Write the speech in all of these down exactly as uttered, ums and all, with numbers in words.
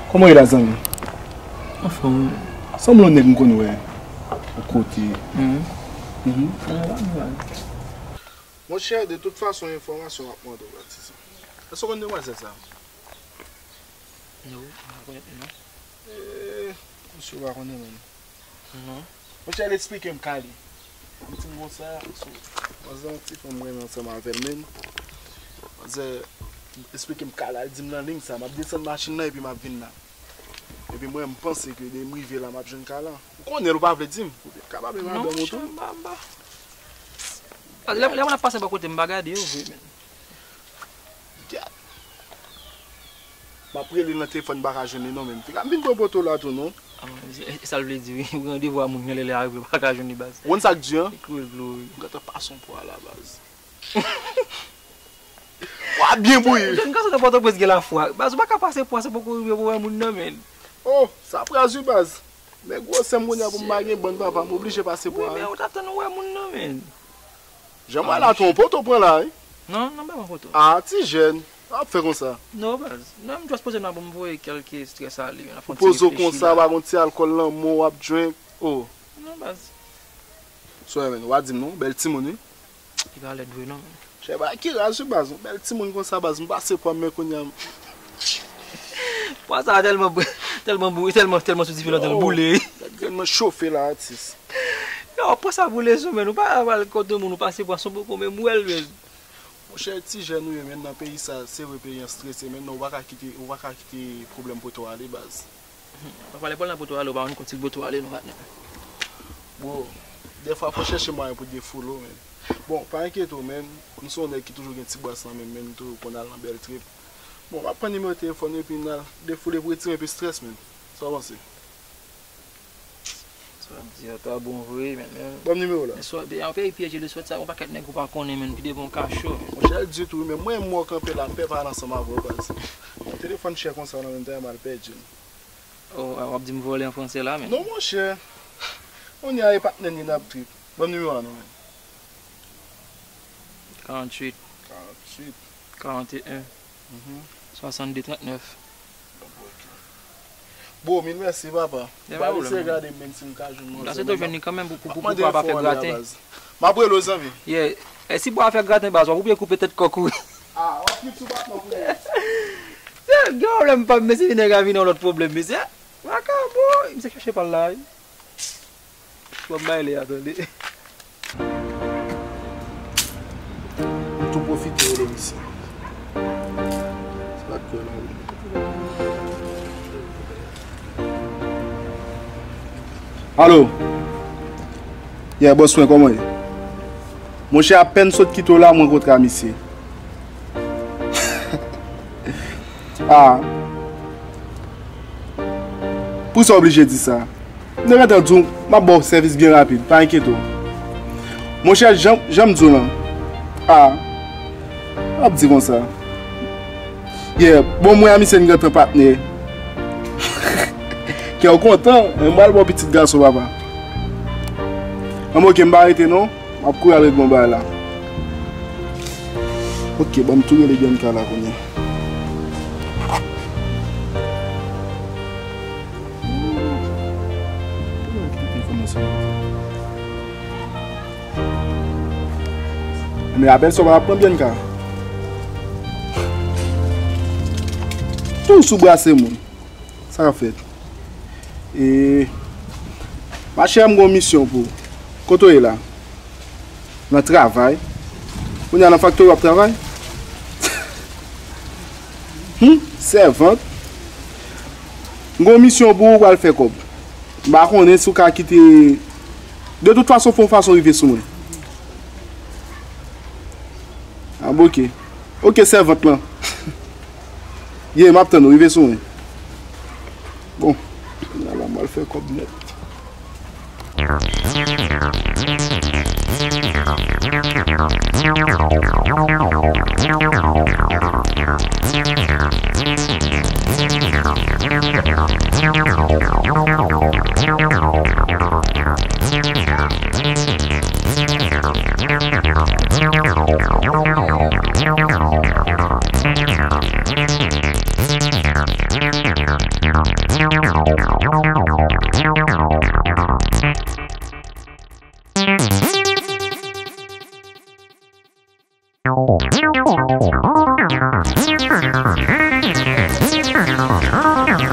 Kòman w ye la, zanmi? Anfòm. Sanble yon nèg m konn wè yon kote. Mhm. Mhm. Monchè, de tout fason, enfòmasyon w ap mande w, Batista. Èske w konn demwazèl sa? Non, m pa konèt li, non. Eh, misye w pa konnen, menm. Non. Monchè, l eksplike m kale. Li di m konsa, so, manzè yon ti fanm m renmen ansanm avè l, menm. Manzè eksplike m kale, l di m nan liy sa, m ap desann machin nan epi m ap vin la. Epi mwen, m panse ke depi m rive la, m ap jwenn kale an. Ou konnen l, ou pa vle di m. Ou te kapab e madanm ou tou. Non, monchè, m pa, m pa. Lè, lè moun ap pase bò kote m, m pa gade yo vre, menm. Gad. M ap rele nan telefòn, m pa ka jwenn li non, menm. Fika m vin pran poto la tou non. Ah, e, e sa l vle di, wi. Ou gen randevou a moun, lè, lè arive, ou pa ka jwenn li, baz. Ou konn sa k di, an? Li kouri dlo, wi. M gentan pase yon pwa la, baz. Pwa byen bouyi. Jèn gason nan Pòtoprens gen lafwa. Baz, ou pa ka pase pwa san poko rive pou wè moun nan, menm. Oh, sa fraz wi, baz. Men gwosè m kounye a pou m pa gen bann, papa, m oblije pase pwa wi, men ou t ap tann ou wè moun nan, menn. Jan m wè la, tou yon poto pran la, wi. Non, non, pa pran poto. Ah, ti jèn, w ap fè konsa. Non, baz. Non, m just poze m la pou m voye kèlke strès ale, menn. Ou poze w konsa, pa gon ti alkòl nan men w, w ap drink. Oh. Non, baz. Sou wè, menn, w a di m non, bèl timoun, wi. Li pa lèd vre non, menn. Chè, bagay ki raz wi, baz. Yon bèl timoun konsa, baz. M pase pwa m, men kounye a m. Pwa sa a tèlman, tèlman bou-, tèlman, tèlman sou dife lan, tèlman boule. Yo, gad grenn mwen chofe la, atis. Yo, pran sa boule sou, menn. Ou pa al kote moun, ou pase pwa san poko menm wè l, menn. Monchè, ti jèn ou ye, menn, nan peyi sa, se vre peyi an strese, menn, men ou pa ka kite, ou pa ka kite pwoblèm pote w ale, baz. Papa, lè Pòl nan poto ale, ou pa konn kot ti poto ale non, patnè. Bro, dèfwa fò chèche mwayen pou defoule w, menn. Bon, pa enkyete w, menn. M se yon nèg ki toujou gen ti bras nan men m, menn, m toujou konn al nan bèl trip. Bon, m ap pran nimewo telefòn ou epi n al defoule pou retire enpe strès, menn. Sa w panse? Sa w ap di a ta bon vre, menn, men. Ban m nimewo la. Leswat, an peyi pyeje, leswat sa, yon pakèt nèg ou pa konnen, menn, ki devan w ka cho, menn. Monchè, l di tou, wi, men mwen, m wè w kanpe la, m pè pale ansanm avè w, baz. Yon telefòn chè konsa nan men m, tèlman m al pèdi l. Oh, w ap di m vòlè an fransè la, menn. Non, monchè. Kounye a, e patnè n ye, n ap trip. Ban m nimewo a non, menn. Karanntuit. Karanntuit. Karanteyen. Mhm. Swasannde trannèf. Bon, mil mèsi, papa. M pral eseye gade menm si m ka jwenn yon. Lase tou jwenn li kanmenm pou, pou, pou pwa pa fè graten. M ap rele w, zanmi. Yeah. E si pwa a fè graten, baz, w ap obliye koupe tèt kòk ou. Ah, w ap trip sou patnè w kounye a. Gen pwoblèm pa m, mesye, vin nèg a vin yon lòt pwoblèm, mesye. Vakabon, misye chache pa l la, wi. Ban m bay lè a, tande. M tou pwofite rele misye. Se pa t kwè non. Alo. Yeah, bòs mwen, kòman w ye? Monchè, apèn sot kite w la, m rankontre a misye. Ah. Poukisa w oblije di sa? M te gentan di w, m ap ba w sèvis byen rapid, pa enkyete w. Monchè, jan, jan m di w lan. Ah. W ap di konsa. Yeah, bon, mwen a misye n gentan patnè. Kè w kontan, men m pral ba w pitit gason, papa. Anben, oke, m pa rete non. M ap kouri al regle yon bagay la. Oke, ban m tou rele Bianca la kounye a. Men apèl sa w pa ap pran Bianca. Tou sou brase moun. Sa k ap fèt? E, machè, m gen yon misyon pou ou. Kote w ye la? Nan travay? Kounye a nan faktori w ap travay? Hum, sèvant. M gen yon misyon pou ou, ou pral fè kòb. M pa konnen si w ka kite. De tout fason, fè yon fason rive sou mwen. Ah, bon, oke. Oke, sèvant lan. Ye, m ap tann ou, rive sou mwen. Bon, kounye a la, m al fè kòb nèt.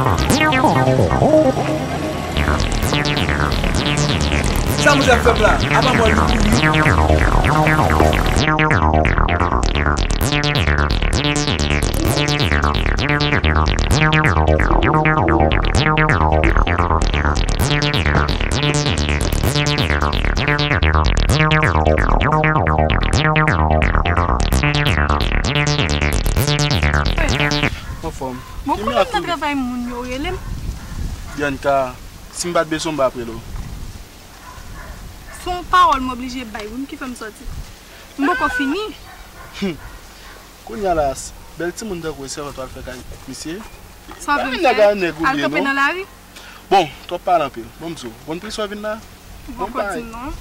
Sa mwen ap fè la? Apa mwen li kouri. Anfòm. Bon, kòman m nan travay moun yo rele m? Bianca, si m pa t bezwen w, m pa ap rele w. Se yon pawòl m oblije bay wi m ki fè m sòti. M poko fini. Kounye a la, bèl timoun tankou w, sèvant w al fè kay misye. Sa w vle m fè? Al kanpe nan lari? Bon, twòp pale anpil. Bon, m di w, bon, plis w vin la. Bon, poko di m non.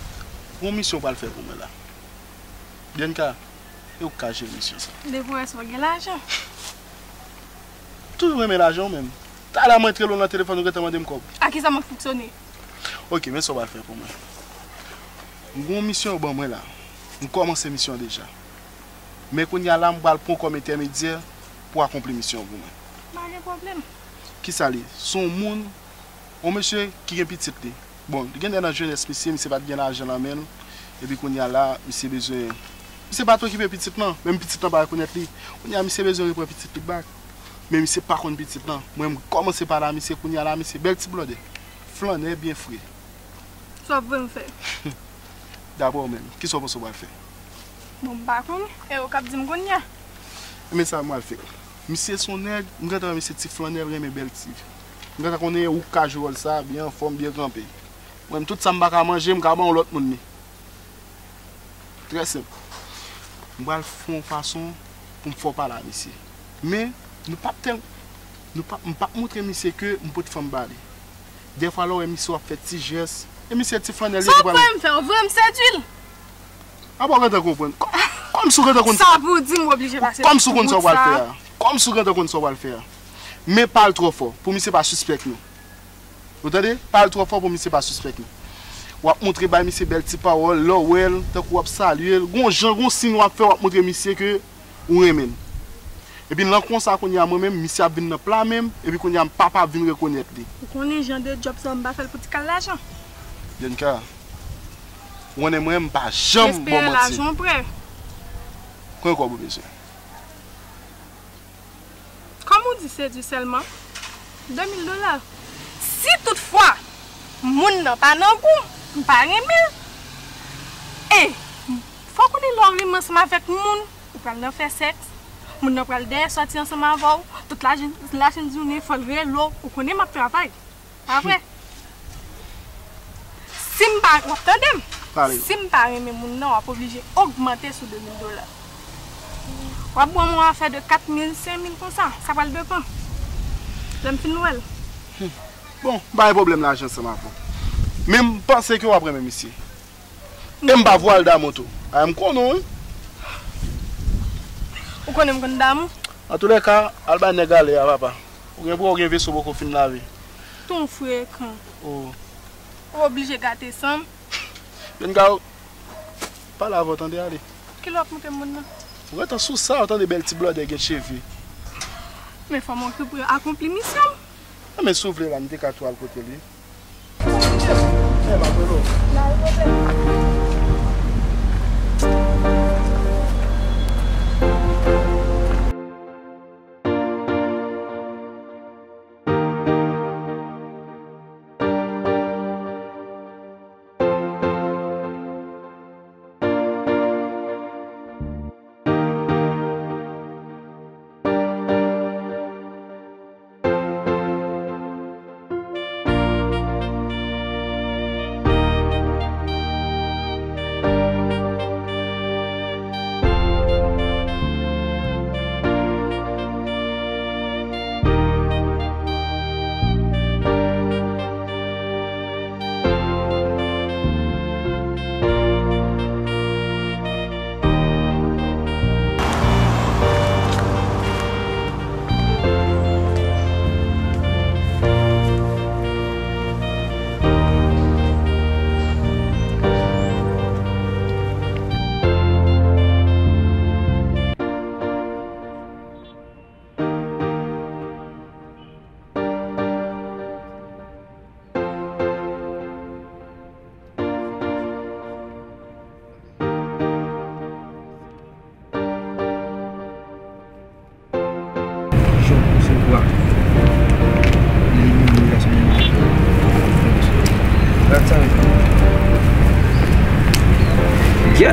Gon misyon w pral fè pou mwen la. Bianca, e ou k ka jere misyon sa. Depi w wè si w gen lajan. Toujou renmen lajan w menm. Talè mwen t rele w nan telefòn, ou gentan mande m kòb. A kisa m ap fonksyone? Ok, men sa w pral fè pou mwen. M gon misyon yo ban mwen la. M kòmanse misyon deja. Men kounye a la, m pral pran w kòm entèmedyè pou akonpli misyon an pou mwen. Pa gen pwoblèm. Kisa l ye? Se yon moun, yon mesye ki gen pitit li. Bon, li gen de nan jenès misye, misye pa t gen lajan nan men l. Epi kounye a la, misye bezwen, misye pa t okipe pitit lan, menm pitit lan pa rekonèt li. Kounye a, misye bezwen reprann pitit li back. Men misye pa konn pitit lan. Mwen, m kòmanse pale a misye, kounye a la, misye bèl ti blòdè. Flannè byen fre. Sa w ap voye m fè? Daprè w menm, kisa w panse w pral fè? Bon, m pa konn. E ou k ap di m kounye a? Men sa m pral fè. Misye se yon nèg, m gentan wè misye ti flannè, l renmen bèl ti. M gentan konnen ou ka jwe wòl sa, byen anfòm, byen kanpe. Mwen menm, tout sa m pa ka manje, m ka ban yon lòt moun li. Trè senp. M pral fè yon fason pou m fè w pale a misye. Men, nou p ap tèl-, nou p ap, m p ap montre misye ke m pot fanm ba li. Dèfwa lè w wè misye w ap fè ti jès, e misye ti flannè l ye. Sa w ap voye m fè? Ou voye m sedui l? Apa w gentan konprann? Kò-, kòmsi w gentan konn. Sa pou w di m oblije pase. Kòmsi w konn sa w pral fè a. Kòmsi w gentan konn sa w pral fè a. Men pa al twò fò, pou misye pa sispèk nou. Ou tande? Pa al twò fò pou misye pa sispèk nou. W ap montre bay misye bèl ti pawòl, lè w wè l, tankou w ap salye l, gon jan, gon siy w ap fè, w ap montre misye ke ou renmen l. Epi nan konsa, kounye a, mwen menm, misye ap vin nan pla men m, epi kounye a, m papa ap vin rekonèt li. Ou konnen jan de djòb sa, m pa fè l pou ti kal lajan. Bianca, ou konnen mwen, m pa janm ba w manti. M espere lajan w prè. Konbyen kòb ou bezwen? Kòm ou di sedui sèlman, de mil dola. Si toutfwa moun nan pa nan gou m, m pa renmen l, e fò w konnen lè w renmen ansanm avèk moun, ou pral nan fè sèks, moun nan pral dèyè sòti ansanm avè w, tout lajen-, lajounen fò l rele w, ou konnen m ap travay. Pa vre? Si m pa, w ap tande m? Pale. Si m pa renmen moun nan, w ap oblije ogmante sou de mil dola. W ap ban m yon afè de kat mil, senk mil konsa. Sa pral depann lè m fin wè l. Bon, m pa gen pwoblèm lajan ansanm avè w. Men m panse ke w ap renmen misye. E m pa vwal damou tou. A, m konnen w, wi. Ou konnen m konn damou? Antoulèka, al bay nèg ale a, papa. Ou gen pou w gen veso poko fin lave. Ton frekan. Oh. Ou oblije gate san m. Bianca, pale avè w tande, ale. Kilè w ap montre moun nan? Ou gentan sou sa, ou tande bèl ti blòdè gen cheve. Men fò m okipe akonpli misyon m. Nan men si w vle la, m te ka tou al kote li.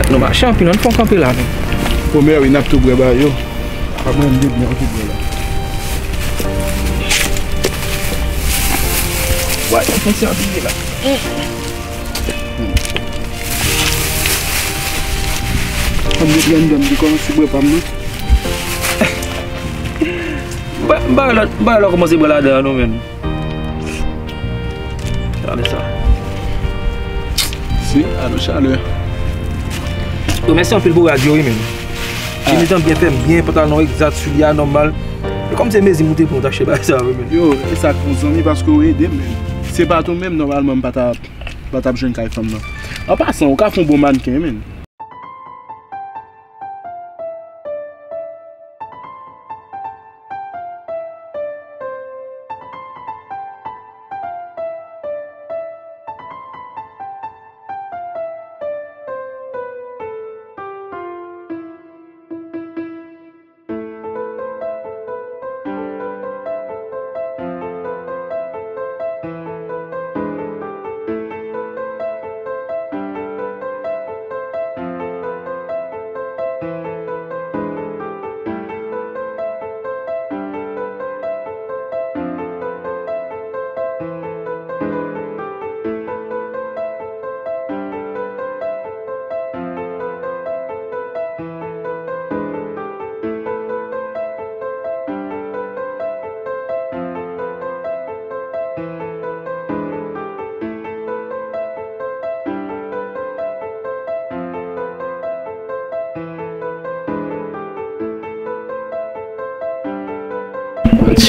Nou mache anpil, ann fè yon kanpe la, men. Bon, men wi, n ap tou bwè ba yo. Pa mwen, m te byen, m te bwè la. Wè, nou fè yon ti anpil la. Ann met ladan, m te kòmanse bwè pa m nan. M pa, m pa wè lè, m pa wè lè w kòmanse bwè ladan an non, menn. Gade sa. Si, alo chalè. Yo, mèsi anpil pou rad yo, wi, menn. Jenitan byen fè m byen, pantalon egzat, soulye a nòmal. E kòm se mezi m ou te pran, ou t achte bagay sa, wi, menn. Yo, e sa k bon zanmi, paske ou ede m, menn. Se pa t ou menm, nòmalman, m pa t ap, pa t ap jwenn kay fanm nan. An pasan, ou ka fè yon bon mannken, menn.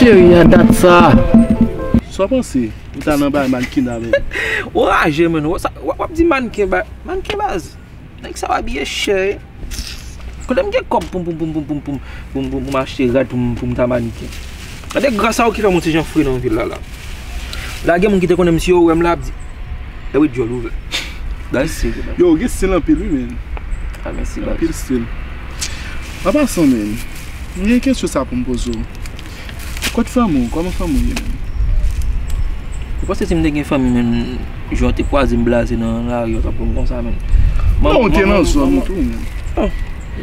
Cheri, a dat sa. Sa w panse? Ou ta nan bay mannequin la menm. Ou raje, menn. W ap di mannequin ba, mannequin baz. Nèg sa yo abiye chè. Kote m gen kòb pou m, pou m, pou m achte rad pou m, pou m ta mannequin? Gade gras a ou ki fè m yon ti jan fre nan vil la, la. La gen moun ki te konnen m, si yo wè m la, ap di, "E wi, dyòl ouvè." That's serious, man. Yo, ou gen stil anpil, wi, men. Ah, mèsi, baz. Anpil stil. An pasan, men, m gen kesyon sa pou m poze w. Kot fanmi w? Kòman fanmi w ye, menm? Ou panse si m te gen fanmi, menm, jan w te kwaze m blaze nan lari, w t ap wè m konsa, menm? Non, ou te nan zòn ou tou, menm. Oh,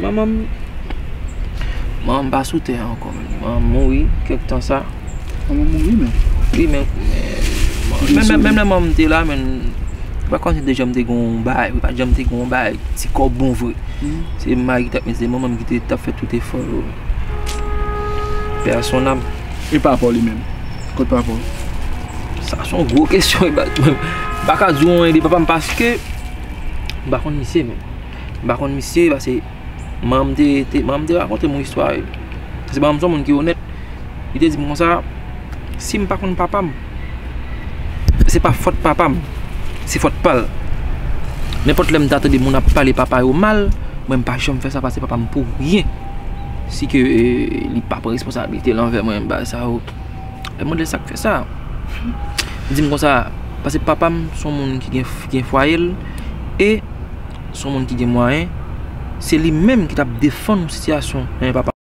manman m, manman m pa sou tè a ankò, menm. Manman m mouri kèk tan sa. Manman w mouri, menm? Wi, men, men, menm, menm lè manman m te la, menm, ou pa konn si te janm te gen yon bagay, ou pa janm te gen yon bagay, ti kòb bon vre. Se mari ki t ap, men se manman m ki te, t ap fè tout efò yo. Pè a son âme. E papa w li menm? Kot papa w? Sa se yon gwo kesyon, wi, baz. M pa ka di w anyen de papa m paske m pa konn misye menm. M pa konn misye paske manman m te, te, manman m te rakonte m yon istwa, wi. Paske manman m se yon moun ki onèt. Li te di m konsa, si m pa konn papa m, se pa fòt papa m, se fòt pa l. Nenpòt lè m ta tande moun ap pale papa yo mal, mwen m pa janm fè sa pase papa m pou ryen. Si ke, eh, li pa pran responsablite l anvè mwen, bagay sa yo. Lè m mande l sa k fè sa, li di m konsa, pase papa m se yon moun ki gen, ki gen fwaye l, e se yon moun ki gen mwayen, se li menm ki t ap defann yon sitiyasyon nan men papa m.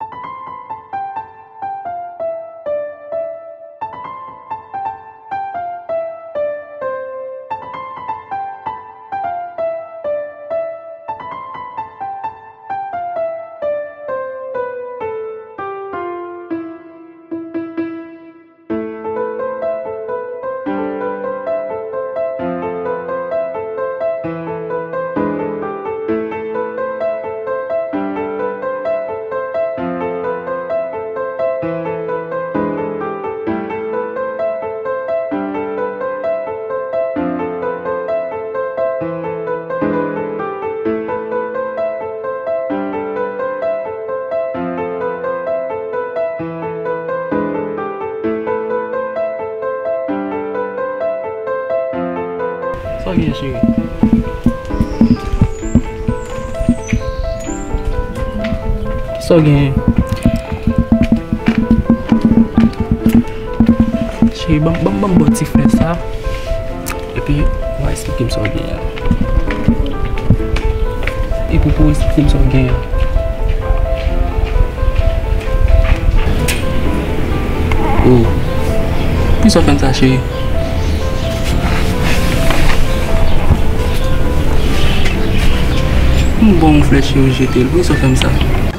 Sa w gen, cheri? Sa w gen? Cheri, ban, ban, ban m ba w ti flè sa. Epi, w a esplike m sa w gen an. Epi, pou w esplike m sa w gen an. Oh. Poukisa w fè m sa, cheri? M ba w yon flè cheri, jete l. Poukisa w fè m sa?